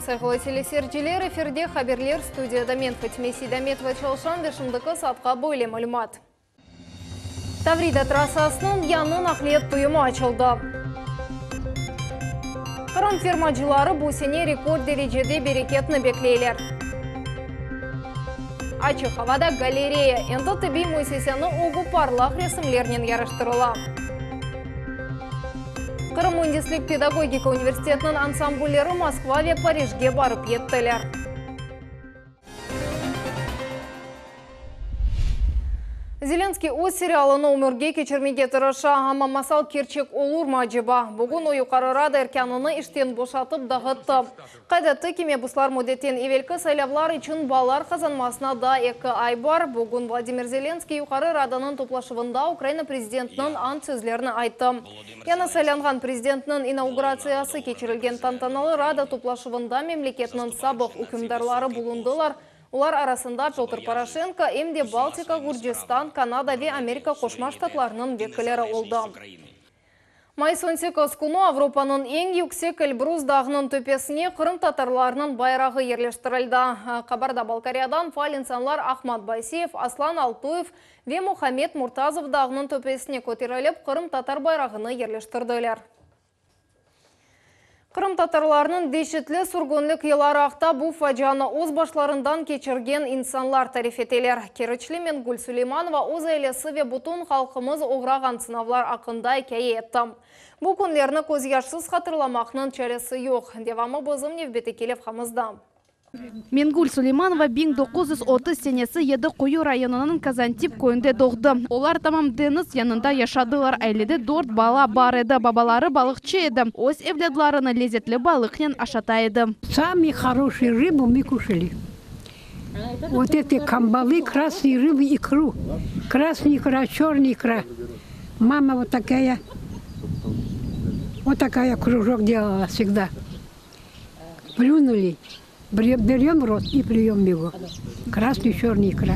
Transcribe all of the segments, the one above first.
sayğılı teleseyirciler. Efirde haberler, studiyada men, Fatime Seydametova çalışam ve şimdiki saatqa böyle malümat. Tavrida trassasınıñ yañı naqliyat tuyumı açıldı. Qırım fermacıları bu sene rekord derecede bereketni bekleyler. Açıq avada galereya, endi tibbiy müessiseniñ ögü parlaq resimlernen yaraştırıla. Qırım müendislik-pedagogika universitetiniñ ansambulleri Moskva ve Parijge barıp yettiler. Zelenskiy öz serialını ömürge keçirmege tırışa, amma masal kerçek olurmı aceba? Bugün o Yuqarı Rada erkânını işten boşatıp dağıttı. Qayd etti ki, mebuslar müddetten evelki saylavlar içün ballar qazanmasına daa eki ay bar. Bugün Vladimir Zelenskiy Yuqarı Radanıñ toplaşuvında Ukraina prezidentiniñ ant sözlerini ayttı. Yañı saylanğan prezidentniñ inauguratsiyası keçirilgen tantanalı Rada toplaşuvında memleketniñ sabıq ükümdarları bulundılar, olar arasında Pötr Poroşenko, em de Baltika, Gürcistan, Kanada ve Amerika Qoşma Ştatlarınıñ vekilleri oldı. Mayıs 18 künü Avropanıñ eñ yüksek Elbrus dağınıñ töpesine qırımtatarlarnıñ bayrağı yerleştirildi. Qabarda-Balkariyadan faal insanlar Ahmat Bayseyev, Aslan Altuyev ve Muhammed Murtazov dağnıñ töpesine köterilip, qırımtatar bayrağını yerleştirdiler. Qırımtatarlarnıñ deşetli sürgünlik yılları aqta bu facianı öz başlarından keçirgen insanlar tarif eteler. Keriçli Mengül Suleymanova öz ailesi ve bütün halqımız oğrağan sınavlar aqqında ikâye etti. Bu künlerni közyaşsız hatırlamaqnıñ çaresi yoq. Devamı bizim nevbetteki levhamızda. Mengül Suleymanova 1930 senesi Yedi Quyu rayonınıñ Kazantip köyünde doğdı. Olar tamam deñiz yanında yaşadılar. Ailede dört bala bar edi. Babaları balıqçı edi, öz evlâdlarını lezetli balıqnen aşata edi. Samıy horoşıy rıbu mı kuşali. Vot eti kambalı, krasnıy rıbı ikru. Krasnıy ikra, çornıy ikra. Mama vot takaya, vot takaya krujok delala vsegda. Plünuli, berem v rot i plüyem ego, krasnıy, çörnıy ikra.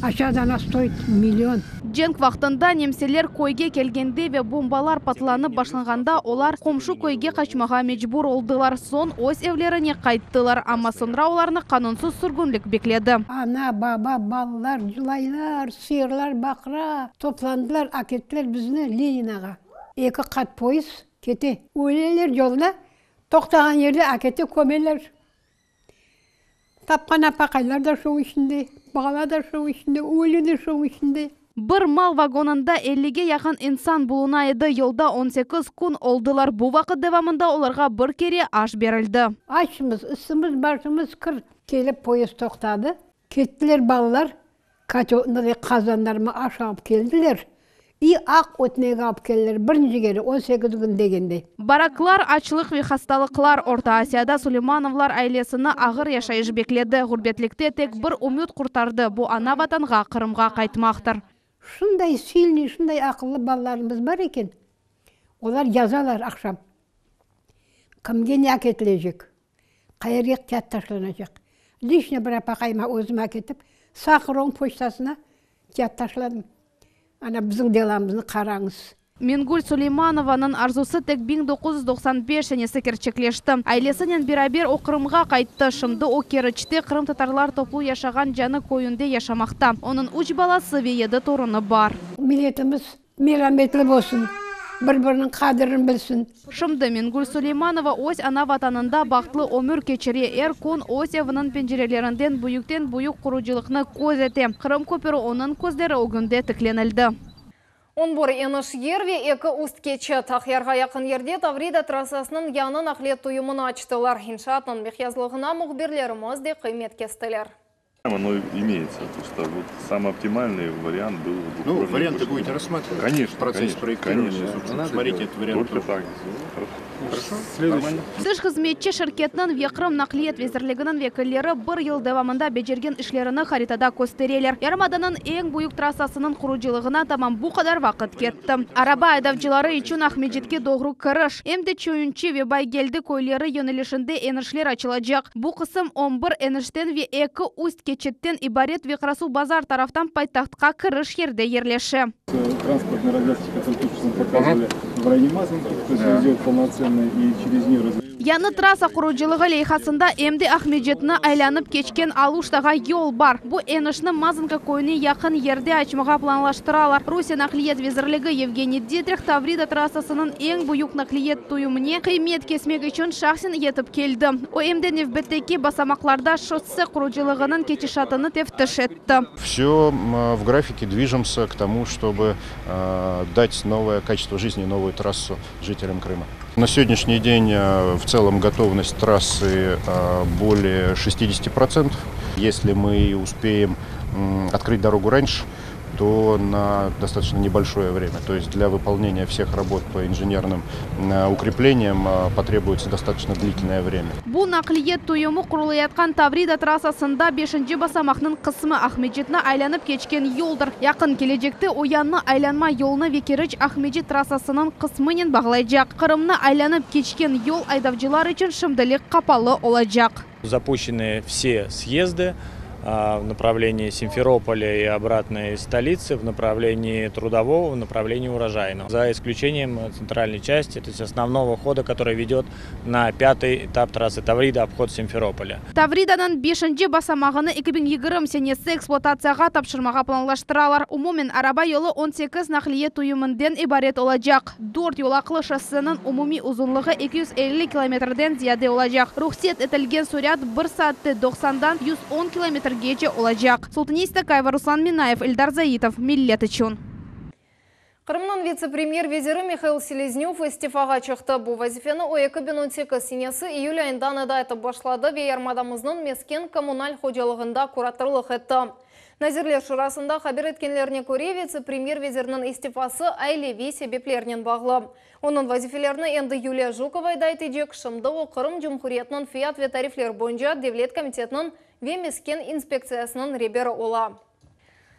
A seyas ona stoit million. Cenk vaqtında nemseler köyge kelgende ve bombalar patlanıp başlanğanda olar qomşu köyge qaçmağa mecbur oldılar. Soñ öz evlerine qayttılar, amma soñra olarnı qanunsız sürgünlik bekledi. Ana, baba, balalar cılaylar, sıyırlar baqıra. Toplandılar, akettiler bizni Leninağa. Eki qat poyezd Kete. Öleler yolda, toqtağan yerde akete kömeler. Tapqan apaqaylar da şunıñ içinde, bala da şunıñ içinde, ölü de şunıñ içinde. Bir mal vagonında ellige yaqın insan buluna edi. Yolda on sekiz kün oldılar. Bu vaqıt devamında olarğa bir kere aş berildi. Açmız, üstümiz, başımız kir. Kelip poyezd toqtadı. Kettiler balalar, Kotelnı ve qazanlarnı aş alıp keldiler i aq ötmek alıp keldiler, birinci kere, on sekiz kün degende. Baraklar, açlıq ve hastalıqlar Orta Asiyada Suleymanovlar ailesini ağır yaşayış bekledi. Ğurbetlikte tek bir ümüt qurtardı, bu ana Vatanğa, Qırımğa qaytmaqtır. Şunday silniy, şunday aqıllı balalarımız bar eken, olar yazalar aqşam, kimge ne aketilecek, Qayerge kâğıt taşlanacaq? Lişne bir apaqayıma özüm aketip, Sahrovnıñ poçtasına kâğıt taşladım. Ana, bizim delamıznı qarañız. Mengül Suleymanovanıñ arzusı tek 1995 senesi kerçekleşti. Ailesinen beraber o Qırımğa qayttı. Şimdi o Keriçte qırımtatarlar toplu yaşağan Canı köyünde yaşamaqta. Onıñ üç balası ve yedi torunı bar. Milletimiz Merametli bolsun, bir-biriniñ qadirini bilsin. Şimdi Mengül Suleymanova öz ana Vatanında bahtlı ömür keçire, er kün öz eviniñ pencerelerinden büyükten-büyük qurucılıqnı köz ete. Qırım köpüri onıñ közleri ögünde tiklenildi. On bir eniş yer ve eki üst keçit. Aqyarğa yaqın yerde Tavrida trassasınıñ yañı naqliyat tuyumını açtılar. İnşaatnıñ miqyazlığına mühbirlerimiz de qıymet kestiler. Tış hızmetçi şirketniñ ve Qırım naqliyat vezirliginiñ vekilleri bir yıl devamında becergen işlerini haritada köstereler. Yarımadanıñ eñ büyük trassasınıñ qurucılığına tamam bu qadar vaqıt ketti. Araba aydavcıları içün Aqmescitke doğru kiriş, em de Çoyunçı ve Baygeldi köyleri yönelişinde enişler açılacaq. Bu qısım on bir enişten ve eki üst keçitten ibaret ve Qarasuvbazar taraftan paytahtqa kiriş yerde yerleşe. Yañı trassa qurucılığı leyhasında em de Aqmescitni aylanıp keçken Aluştağa yol bar. Bu enişni Mazanka köyüne yaqın yerde açmağa planlaştıralar. Rusiye Naqliyet vezirligi Yevgeniy Ditrih Tavrida trassasınıñ eñ büyük naqliyet tüyümine qıymet kesmek içün şahsen yetip keldi. O, em de nevbetteki basamaqlarda şosse qurucılığınıñ ketişatını teftiş etti. Vse v grafike, dvijemsya k tomu, çtoby dать новое качество жизни, новую трассу жителям Крыма. На сегодняшний день в целом готовность трассы более 60%. Если мы успеем открыть дорогу раньше, то на достаточно небольшое время. То есть для выполнения всех работ по инженерным укреплениям потребуется достаточно длительное время. Bu naqliyet tüyümi qurulayatqan Tavrida trassasında beşinci basamaqnıñ qısmı, Aqmescitni aylanıp keçken yoldır. Yaqın kelecekte o yañı aylanma yolunı ve Keriç-Aqmescit trassasınıñ qısmınen bağlaycaq. Qırımnı aylanıp keçken yol aydavcılar içün şimdilik qapalı olacaq. Запущены все съезды в направлении Симферополя и обратно из столицы, в направлении Трудового, в направлении Урожайного. За исключением центральной части, то есть основного хода, который ведет на пятый этап трассы Таврида, обход Симферополя. Tavridanıñ beşinci basamağını 2020 senesi ekspluatatsiyağa tapşırmağa planlaştıralar. Umumen araba yolu 18 naqliyet tüyüminden ibaret olacaq. Dört yolaqlı şosseniñ umumiy uzunlığı 250 kilometrden ziyade olacaq. Ruhset etilgen sürat bir saatte doqsandan 110 kilometrgece olacaq. Sultaniye Stakayeva, Ruslan Minayev, Eldar Zaitov, Millet içün. Qırımnıñ vitse-premyer veziri Mihail Seleznev istifağa çıqtı. Bu vazifeni o 2018 senesi iyül ayından eda etip başladı ve yarımadamıznıñ mesken-kommunal hocalığında kuratorlıq etti. Nazirler Şurasında haber etkenlerine köre, vitse-premyer veziriniñ istifası aileviy sebeplernen bağlı. Onıñ vazifelerini endi Yuliya Jukova eda etecek, şimdi o Qırım Cumhuriyetiniñ fiyat ve tarifler boyunca devlet komitetiniñ ve mesken inspektsiyasınıñ reberi ola.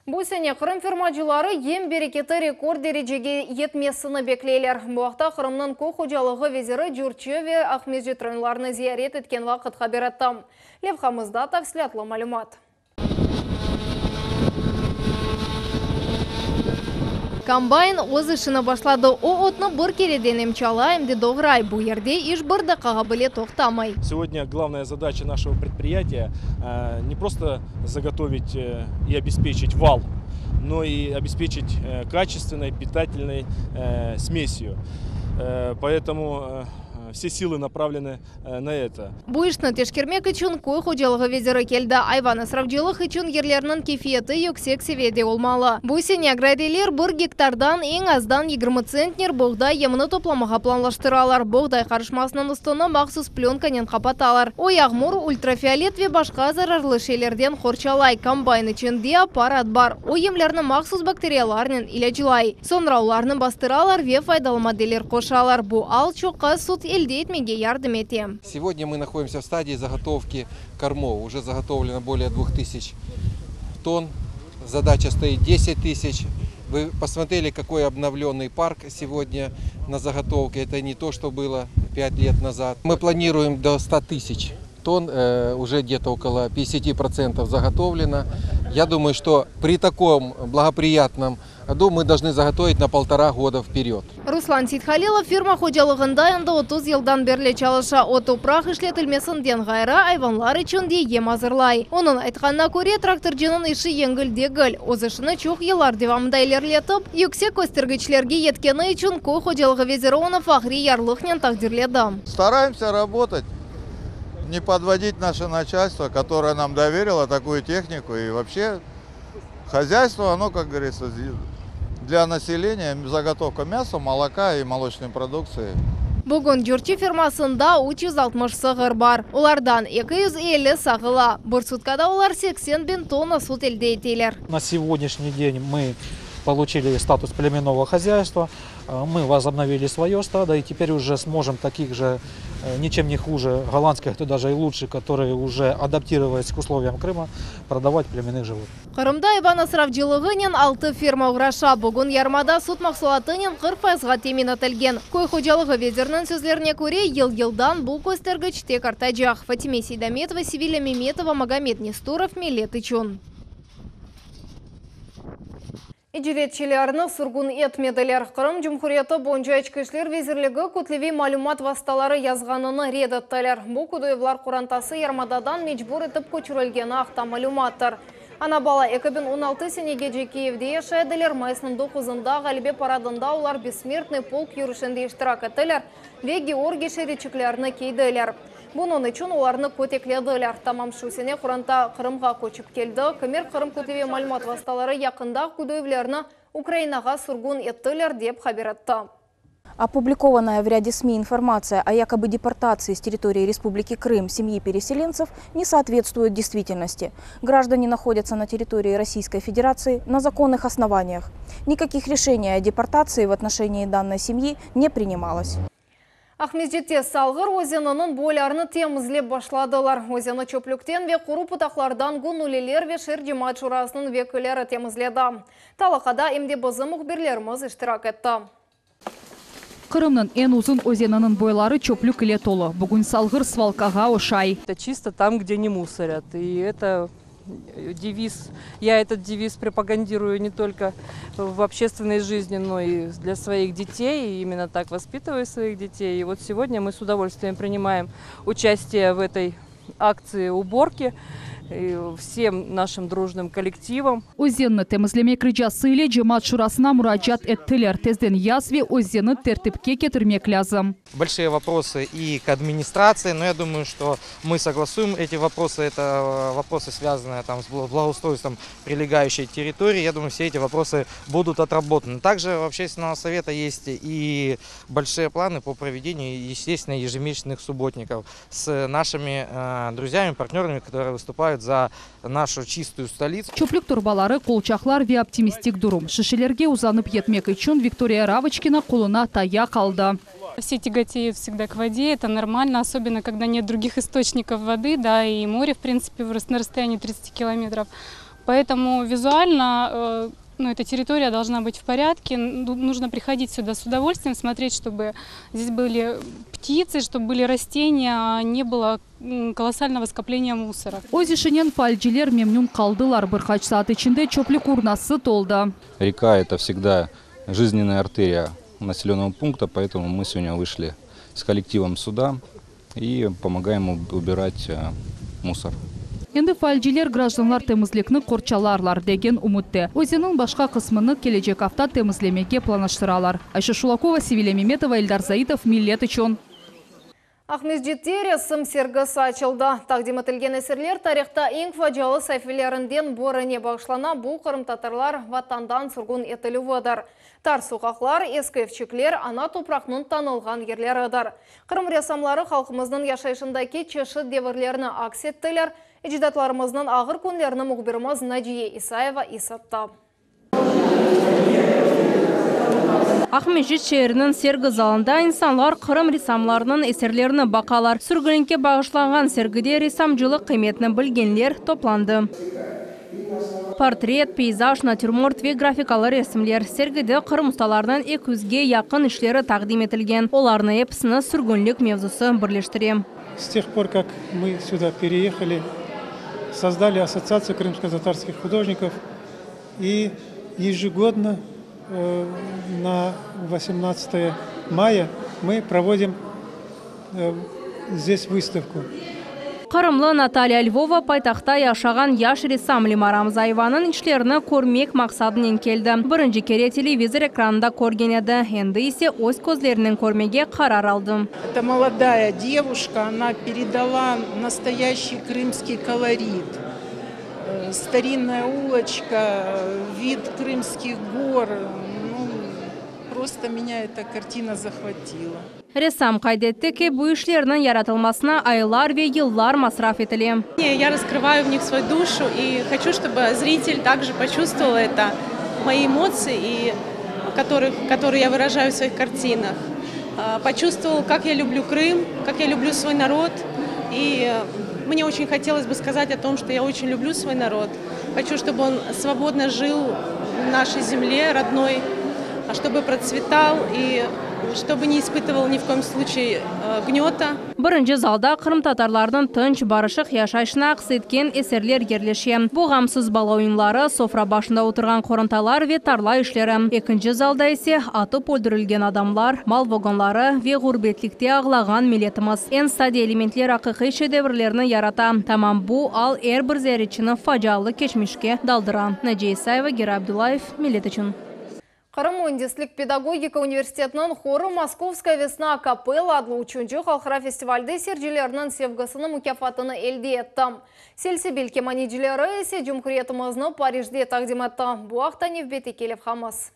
Bu sene Qırım fermacıları yem bereketi rekord derecege yetmesini bekleyler. Bu aqta Qırımnıñ köy hocalığı veziri Curçı ve Aqmescit rayonlarını ziyaret etken vaqıt haber etti. Levhamızda tafsilâtlı malümat. Kombayn öz işini başladı. O, otnı bir kereden em çala, em de doğray. Bu yerde iş bir daqqağa bile toqtamay. Сегодня главная задача нашего предприятия не просто заготовить и обеспечить вал, но и обеспечить качественной питательной смесью. Поэтому все силы направлены на это. Bu işni teşkermek içün köy hocalığı veziri keldi. Ayvan asravcılıq içün yerlerniñ keyfiyeti yüksek seviyede olmalı. Bu sene agrariyler bir gektardan eñ azdan 20 tsentner boğday yemini toplamağa planlaştıralar. Boğday qarışmasınıñ üstüni mahsus plönkanen qapatalar. O yağmur, ultrafiolet ve başqa zararlı şeylerden qorçalay. Kombayn içinde apparat bar, o yemlerni mahsus bakteriyalarnen ilâclay. Soñra olarnı bastıralar ve faydalı maddeler qoşalar. Bu al çoqqa süt elde etmege yardım ete. Сегодня мы находимся в стадии заготовки кормов. Уже заготовлено более 2000 тонн. Задача стоит 10 тысяч. Вы посмотрели, какой обновленный парк сегодня на заготовке. Это не то, что было 5 лет назад. Мы планируем до 100 тысяч тонн, уже где-то около 50% заготовлено. Я думаю, что при таком благоприятном году мы должны заготовить на полтора года вперед. Ruslan Seythalilov ferma hocalığında endi 30 yıldan berli çalışa. O topraq işletilmesinden ğayrı ayvanlar içün de yem azırlay. Onıñ aytqanına köre, traktorcınıñ işi yengil degil. Öz işini çoq yıllar devamında ilerletip, yüksek köstergiçlerge yetkeni içün köy hocalığı veziri onı fahriy yarlıqnen taqdirledi. Стараемся работать, не подводить наше начальство, которое нам доверило такую технику. И вообще хозяйство, оно, как говорится, для населения заготовка мяса, молока и молочной продукции. Bugün Curçı fermasında 360 sığır bar. Olardan 250 sağıla. Bir sutkada olar 80 biñ tonna süt elde eteler. На сегодняшний день мы получили статус племенного хозяйства, мы возобновили свое стадо и теперь уже сможем таких же, ничем не хуже голландских, а то даже и лучше, которые уже адаптировались к условиям Крыма, продавать племенных животных. Qırımda ayvan asravcılığınen altı ferma oğraşa. Bugün yarımada süt mahsulatınen 40 fayızğa temin etilgen. Köy hocalığı veziriniñ sözlerine köre, yıl-yıldan bu köstergiç tek artacaq. Fatime Seydametova, Sevilya Memetova, Magomed Nestorov, Millet içün. İcretçilerni sürgün etmediler. Qırım Cumhuriyeti boyunca İçki işler vezirligi kütleviy malümat vastaları yazğanını red ettiler. Bu Kuduyevlar qorantası yarımadadan mecbur etip köçürilgeni aqta malümattır. Ana-bala 2016 senegece Kiyevde yaşay ediler, mayısnıñ doquzında Ğalebe paradında olar Bessmertnıy polk yürüşinde iştirak ettiler ve Georgiy şeritçiklerini kiydiler. Bunıñ içün olarnı köteklediler. Tamam şu sene qoranta Qırımğa köçip keldi. Kimer Qırım kütleviy malümat vastaları yaqında Kuduyevlerni Ukrainağa sürgün ettiler, dep haber etti. Опубликованная в ряде СМИ информация о якобы депортации с территории Республики Крым семьи переселенцев не соответствует действительности. Граждане находятся на территории Российской Федерации на законных основаниях. Никаких решений о депортации в отношении данной семьи не принималось. Aqmescitte Salğır özeniniñ boylarını temizlep başladılar. Özenni çöplükten ve quru pıtaqlardan göñülliler ve şeer cemaat şurasınıñ vekilleri temizledi. Talaqada em de bizim mühbirlerimiz iştirak etti. Qırımnıñ eñ uzun özeniniñ boyları çöplük ile tolu. Bugün Salğır svalkağa oşay. Это чисто там, где не мусорят. И это девиз, я этот девиз пропагандирую не только в общественной жизни, но и для своих детей. И именно так воспитываю своих детей. И вот сегодня мы с удовольствием принимаем участие в этой акции уборки и всем нашим дружным коллективом. Özenni temizlemek ricası ile cemaat şurasına muracaat ettiler. Tezden yaz ve özenni tertipke ketirmek lâzim. Большие вопросы и к администрации, но я думаю, что мы согласуем эти вопросы. Это вопросы, связанные там, с благоустройством прилегающей территории. Я думаю, все эти вопросы будут отработаны. Также у общественного совета есть и большие планы по проведению, естественно, ежемесячных субботников с нашими э, друзьями, партнерами, которые выступают за нашу чистую столицу. Çöplük torbaları, qolçaqlar ve optimistik durum. Şişelerge uzanıp yetmek içün Viktoriya Ravıçkina qoluna tayaq aldı. Все тяготеют всегда к воде, это нормально, особенно когда нет других источников воды, да, и море, в принципе, на расстоянии 30 километров. Поэтому визуально э, ну, эта территория должна быть в порядке, нужно приходить сюда с удовольствием, смотреть, чтобы здесь были птицы, чтобы были растения, а не было колоссального скопления мусора. Öz işinen faalciler memnün qaldılar. Bir qaç saat içinde çöplük urnası toldı. Река – это всегда жизненная артерия населенного пункта, поэтому мы сегодня вышли с коллективом сюда и помогаем убирать э, мусор. Endi faalciler grajdanlar temizlikni qorçalarlar degen ümütte. Özenniñ başqa qısmını kelecek afta temizlemege planlaştıralar. Ayşe Şulakova, Sevilya Memetova, Eldar Zaitov, Millet içün. Aqmescitte resim sergisi açıldı. Taqdim etilgen eserler tarihta eñ facialı saifelerinden birine bağışlana. Bu qırımtatarlar vatandan sürgün etilüvidir. Tar soqaqlar, eski evçikler, ana topraqnıñ tanılğan yerleridir. Qırım ressamları halqımıznıñ yaşayışındaki çeşit devirlerni aks ettiler. Ecdatlarımıznıñ ağır künlerini mühbirimiz Naciye İsayeva eşitti. Aqmescit şeeriniñ sergi zalında insanlar Qırım ressamlarınıñ eserlerini baqalar. Sürgünlikke bağışlanğan sergide ressamcılıq qıymetini bilgenler toplandı. Portret, peyzaj, natürmort ve grafikalı resimler. Sergide Qırım ustalarınıñ eki yüzge yaqın işleri taqdim etilgen. Olarnı episini sürgünlik mevzusı birleştire. С тех пор, как мы сюда переехали, создали Ассоциацию крымско-татарских художников и ежегодно э, на 18 мая мы проводим э, здесь выставку. Qırımlı Natalya Lvova paytahtta yaşağan yaş ressam Lemara Mzayevanıñ işlerini körmek maqsadınen keldi. Birinci kere televizor ekranında körgen edi, endi ise öz közlerinen körmege qarar aldı. Это молодая девушка, она передала настоящий крымский колорит. Э, старинная улочка, вид крымских гор. Ну, просто меня эта картина захватила. Ressam qayd etti ki, bu işlerniñ yaratılmasına aylar ve yıllar masraf etile. Я раскрываю в них свою душу и хочу, чтобы зритель также почувствовал это, мои эмоции, и которых, которые я выражаю в своих картинах. Почувствовал, как я люблю Крым, как я люблю свой народ. И мне очень хотелось бы сказать о том, что я очень люблю свой народ. Хочу, чтобы он свободно жил в нашей земле родной, чтобы процветал и. Чтобы не испытывал ни в коем случае гнета. Birinci zalda qırımtatarlarnıñ tınç, barışıq yaşayışını aks etken eserler yerleşe. Bu ğamsız bala oyunları, sofra başında oturğan qorantalar ve tarla işleri. Ekinci zalda ise atıp öldürilgen adamlar, mal vagonları ve ğurbetlikte ağlağan milletimiz. Eñ sade elementler aqiqiy şedevrlerni yarata. Tamam bu al er bir ziyaretçini facialı keçmişke daldıra. Naciye İsayeva, Giray Abdullayev, Millet içün. Qırım müendislik-pedagogika universitetiniñ horı Moskovskaya vesna a kapella adlı üçünci halqara festivalde seyircilerniñ sevgisini mukâfatını elde etti. Selsebil kemanecileri ise cumhuriyetimizni Parijde taqdim etti. Bu aqta nevbetteki levhamız.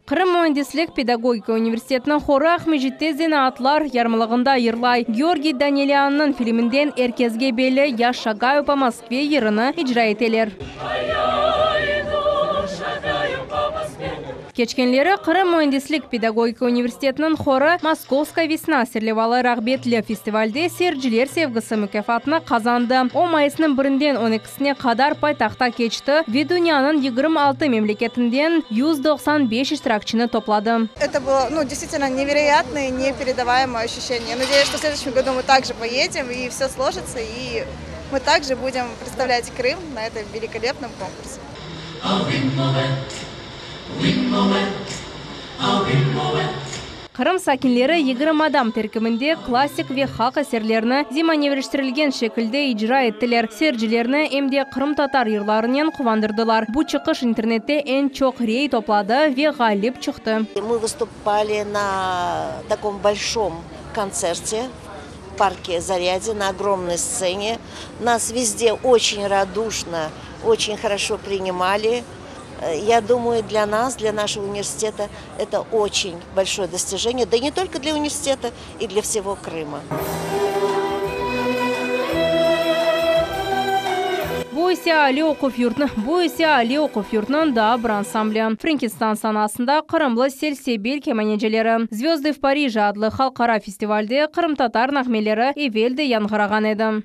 Qırım müendislik-pedagogika universitetiniñ horı Aqmescitte zenaatlar yarmalığında yırlay. Georgiy Danelânnıñ filminden er kesge belli Ya şagayu po Moskve yırını icra eteler. Keçkenleri Qırım müendislik-pedagogika universitetiniñ horı Moskovskaya vesna serlevalı rağbetli festivalde seyirciler sevgisi mukâfatını qazandı. O, mayısnıñ birinden on ekisine qadar paytahtta keçti ve dünyanıñ 26 memleketinden 195 iştirakçini topladı. Это было, ну, действительно невероятное, непередаваемое ощущение. Я надеюсь, что в следующем году мы также поедем, и все сложится, и мы также будем представлять Крым на этом великолепном конкурсе. Qırım sakinleri 20 adam terkibinde klassik ve halq eserlerini zemaneviyleştirilgen şekilde icra ettiler, seyircilerni em de qırımtatar yırlarınen quvandırdılar. Bu çıqış internette eñ çoq rey topladı ve ğalip çıqtı. Мы выступали на таком большом концерте в парке Зарядье, на огромной сцене. Нас везде очень радушно, очень хорошо принимали. Я думаю, для нас, для нашего университета это очень большое достижение. Да и не только для университета, и для всего Крыма. Bu ise aliy oquv yurtnıñ Bu ise aliy oquv yurtnıñ daa bir ansambli. Frenkistan sanasında qırımlı Selsebil kemanecileri. Zvözdı v Parije adlı halqara festivalde qırımtatar nağmeleri evel de yañğırağan edi.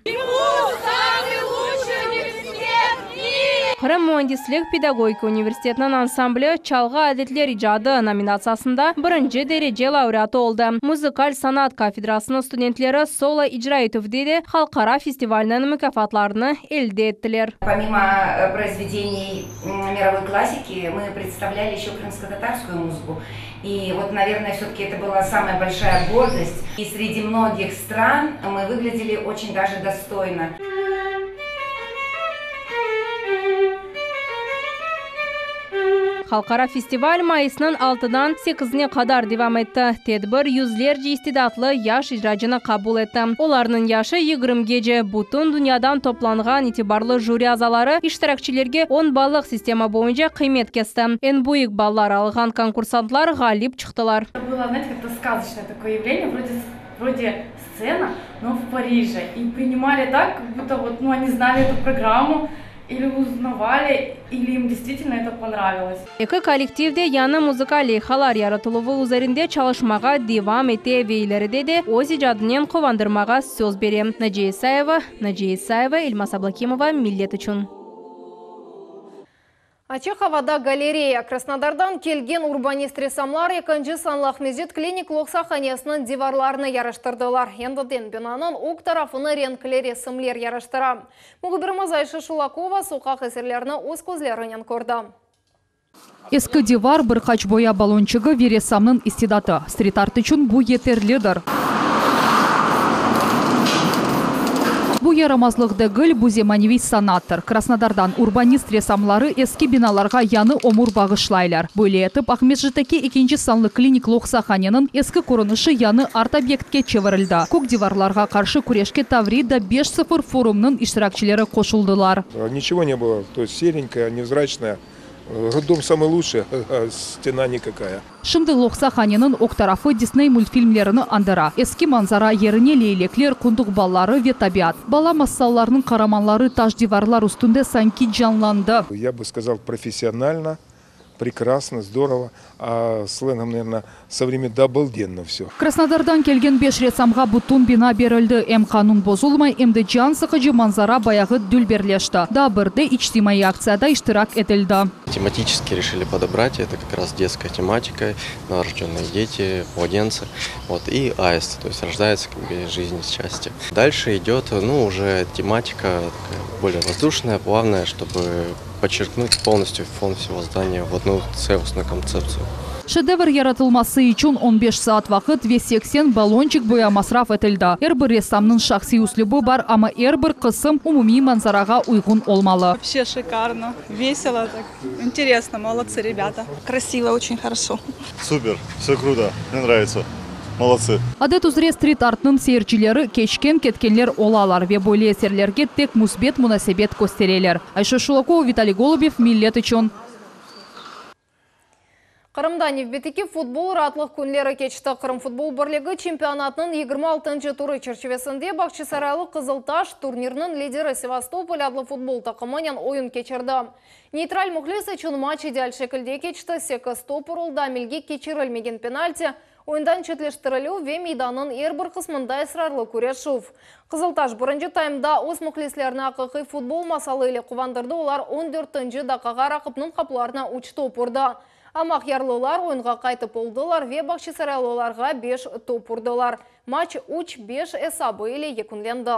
Qırım müendislik-pedagogika universitetiniñ ansambli Çalğı adetler icadı nominatsiyasında birinci derece laureatı oldı. Muzıkal sanat kafedrasınıñ studentleri solo icra etüvde de halqara festivalniñ mukâfatlarını elde ettiler. Pomimo произведений мировой классики, мы представляли еще крымско-татарскую музыку. И вот, наверное, все-таки это была самая большая гордость. И среди многих стран мы выглядели очень даже достойно. Halqara festival mayısnıñ altıdan sekizine qadar devam etti. Tedbir yüzlerce istidatlı yaş icracını qabul etti. Olarnıñ yaşı yigirmigece. Bütün dünyadan toplanğan itibarlı jüri azaları iştirakçilerge on ballıq sistema boyunca qıymet kesti. Eñ büyük ballar alğan konkursantlar ğalip çıqtılar. Было, знаете, как-то сказочное такое явление, вроде, вроде сцена, но в Париже. И принимали так, как будто вот, ну, они знали эту программу, или узнавали, или им действительно это понравилось. Eki kollektiv de yañı muzıkal leyhalar yaratıluvı üzerinde çalışmağa devam ete ve ileride de öz icadınen quvandırmağa söz bere. Naciye İsayeva, Naciye İsayeva, Elmaz Ablâkimova, Millet içün. Açıq avada galereya. Krasnodardan kelgen urbanist-ressamlar ekinci sanlı Aqmescit klinik loqsahanesiniñ divarlarını yaraştırdılar. Endiden binanıñ ög tarafını renkli resimler yaraştıra. Mühbirimiz Ayşe Şulakova soqaq eserlerini öz közlerinen kördi. Eski divar, bir qaç boya ballonçığı ve ressamnıñ istidatı. Strit-art içün bu yeterlidir. Bu yaramazlıq degil, bu zemaneviy sanattır. Krasnodardan urbanist ressamları eski binalarğa yañı ömür bağışlaylar. Böyle etip, Aqmescitteki ekinci sanlı klinik loqsahaneniñ eski körünişi yañı art-obyektke çevirildi. Kök divarlarğa qarşı küreşke Tavrida beş sıfır forumnıñ iştirakçileri qoşuldılar. Niçego ne bylo, to est serenkaya, nevzraçnaya. Roddom samıy lutşıy, a stena nikakaya. Şimdi loqsahaneniñ ög tarafı Disney multfilmlerini añdıra. Eski manzara yerine leylekler, qunduq balları ve tabiat. Bala masallarnıñ qaramanları taş divarlar üstünde sanki canlandı. Ya bı skazal, professionalno. Прекрасно, здорово, а сленгом, наверное, современным, да обалденно все. Krasnodardan kelgen beş ressamğa bütün bina berildi. Em qanun bozulmay, em de can sıqıcı manzara bayağı dülberleşti. Daa bir de içtimaiy aktsiyada iştirak etildi. Тематически решили подобрать, это как раз детская тематика, новорожденные дети, младенцы, вот, и аисты, то есть рождается как бы жизнь, счастье. Дальше идет, ну, уже тематика такая более воздушная, плавная, чтобы подчеркнуть полностью фон всего здания в одну целостную концепцию. Şedevr yaratılması içün on beş saat vaqıt ve 80 ballonçik boya masraf etildi. Er bir ressamnıñ şahsiy üslübi bar, amma er bir qısım umumiy manzarağa uyğun olmalı. Вообще шикарно, весело так, интересно, молодцы ребята. Красиво, очень хорошо. Супер, все круто, мне нравится. Молодцы. Adet üzre strit artnıñ seyircileri keçken ketkenler olalar ve böyle eserlerge tek müsbet munasebet köstereler. Ayşe Şulakova, Vitaliy Golubev, Millet içün. Qırımda nevbetteki futbol raatlıq künleri keçti. Qırım futbol birligi çempionatınıñ 26 turı çerçivesinde Bağçasaraylı Qızıltaş turnirniñ lideri Sevastopol adlı futbol taqımınen oyun keçirdi. Neytral mühlis içün matç ideal şekilde keçti. 8 top uruldı, amelge keçirilmegen penalti, oyundan çetleştirilüv ve meydannıñ er bir qısmında israrlı küreşüv. Qızıltaş birinci taymda öz mühlislerini aqiqiy futbol masalı ile quvandırdı. Olar 14 daqiqağa raqipniñ qapılarına 3 top urdı. Amma aqyarlılar oyunğa qaytıp oldılar ve Bağçasaraylılarğa 5 top urdılar. Matç 3-5 esabı ile yekünlendi.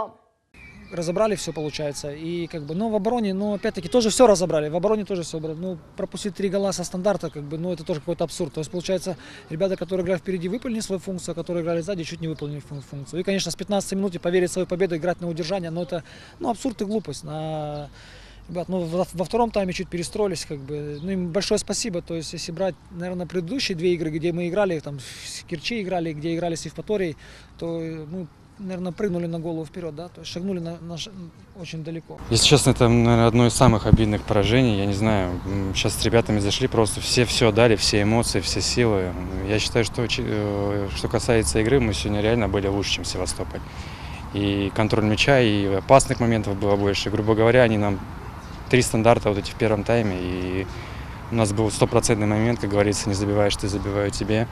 Разобрали все, получается. И как бы, ну, в обороне, ну, опять-таки, тоже все разобрали. В обороне тоже все обрали. Ну, пропустить три гола со стандарта, как бы, ну, это тоже какой-то абсурд. То есть, получается, ребята, которые играли впереди, выполнили свою функцию, а которые играли сзади, чуть не выполнили функцию. И, конечно, с 15 минут поверить в свою победу, играть на удержание, но это, ну, абсурд и глупость. На... Ребят, ну, во втором тайме чуть перестроились, как бы, ну, им большое спасибо. То есть, если брать, наверное, предыдущие две игры, где мы играли, там, с Керчи играли, где играли с Евпаторией, то мы, наверное, прыгнули на голову вперед, да, то есть шагнули на очень далеко. Если честно, это, наверное, одно из самых обидных поражений. Я не знаю, сейчас с ребятами зашли, просто все все дали, все эмоции, все силы. Я считаю, что что касается игры, мы сегодня реально были лучше, чем Севастополь. И контроль мяча, и опасных моментов было больше. Грубо говоря, они нам три стандарта вот эти в первом тайме, и у нас был стопроцентный момент, как говорится, не забиваешь ты, забивают тебе.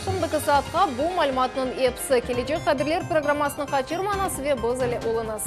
Şimdiki saatqa bu malümatnıñ episi. Kelecek haberler programmasını qaçırmañız ve biz ile oluñız.